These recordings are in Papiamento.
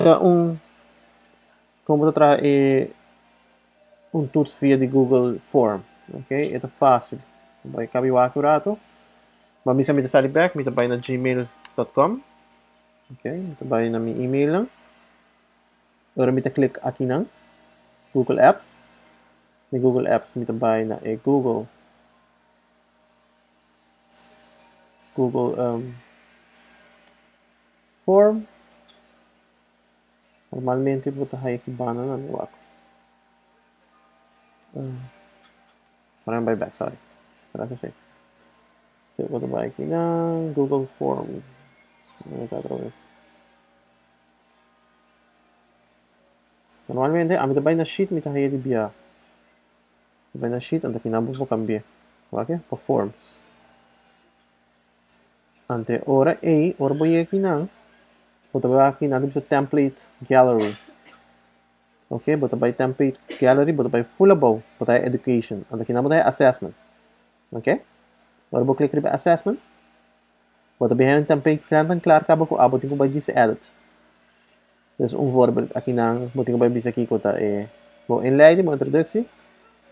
Ta un kon bo ta traha e un toets via di Google Form. Ok, e ta fásil. Bai kabi wak un ratu. Ma misa mi ta sali bèk, mi ta bai na gmail.com. Ok, mi ta bai na mi emailnan. Ora mi ta klik akinan, Google Apps. Di Google Apps mi ta bai na e Google Form. Normalmente bo ta haya ki banda nan mi wak. Ora mi bai bek, sorry. Será que sí? Sí, bo ta bai aki nan Google Form. Mi ta otra vez. Normalmente ami ta bai na sheet mi ta haya di bia. Bai na sheet anto kinan bo por cambia. Wak pa forms. Ante ora ei, ora bo yega akinan, bo ta bai akinan ta bisa template gallery. Ok, bo ta bai template gallery, bo ta bai full abou, bo ta education. Anto akinan bo ta assessment. Ok? Ora bo klik riba assessment, bo ta bin un template klan tan klar kaba ku abo tin ku bai djis edit. Dus un voorbeeld akinan bo tin ku bai bisa kiko ta e bo inleiding, bo introductie,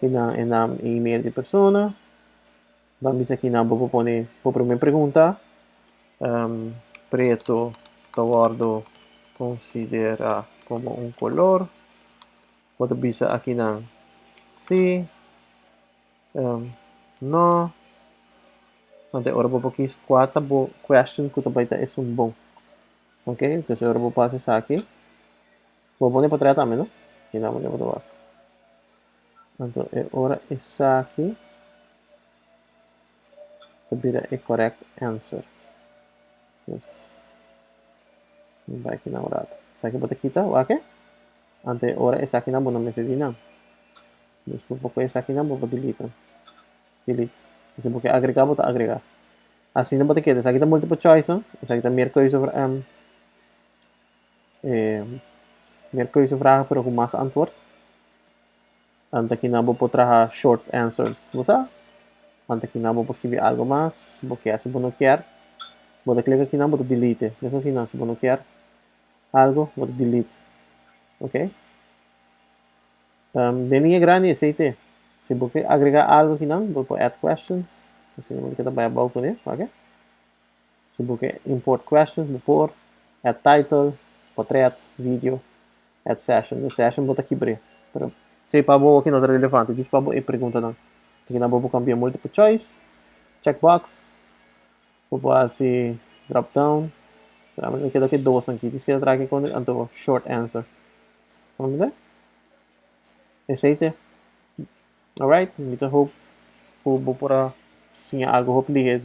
kinan e naam i email di persona. Ban bisa kinan bo por pone bo prome pregunta. Preto ta wordo considera como un color. Bo ta bisa akinan si, no. Anto ora bo por kies cua ta bo question cu ta bay ta esun bon. Ok, entonces ora bo pasa esaki, bo pone potret tambe no? Kinan bo ta wak. Anto e ora esaki ta bira e correct answer. Dus, mi bai aki na un rato. Esaki bo ta kita, wak e? Anto e ora esakinan bo no mester di nan. Dus bo por kohe esakinan bo por delete nan. Delete. I si bo ke agrega bo ta agrega. Asina bo ta keda. Esaki ta multiple choice nan. Esaki ta meerkeuze meerkeuzevragen pero ku mas antwoord. Anto akinan bo por traha short answers, bo sa? Anto akinan bo por skibi algo mas, si bo kier, si bo no kier, bo ta klik akinan bo ta delete. Mes akinan si bo no kier algo, bo ta delete. Ok? Den liña grandi esei te. Si bo ke agrega algo akinan, bo por add questions. Asina bo ta keda bai abou kuné, ok? Si bo ke import questions, bo por add title, portret, video. Add session. E session bo ta kibr'é. Pero esei pa bo aki no ta relevante. Djis pa bo e preguntanan. Aki nan bo por kambia multiple choice, checkbox, bo por hasi drop down. Pero ami ta keda ku e dos aki. Djis keda traha aki kon anto short answer. Comprende? Esei te. Alright, mi ta hope ku bo por a siña algu hopi lihe.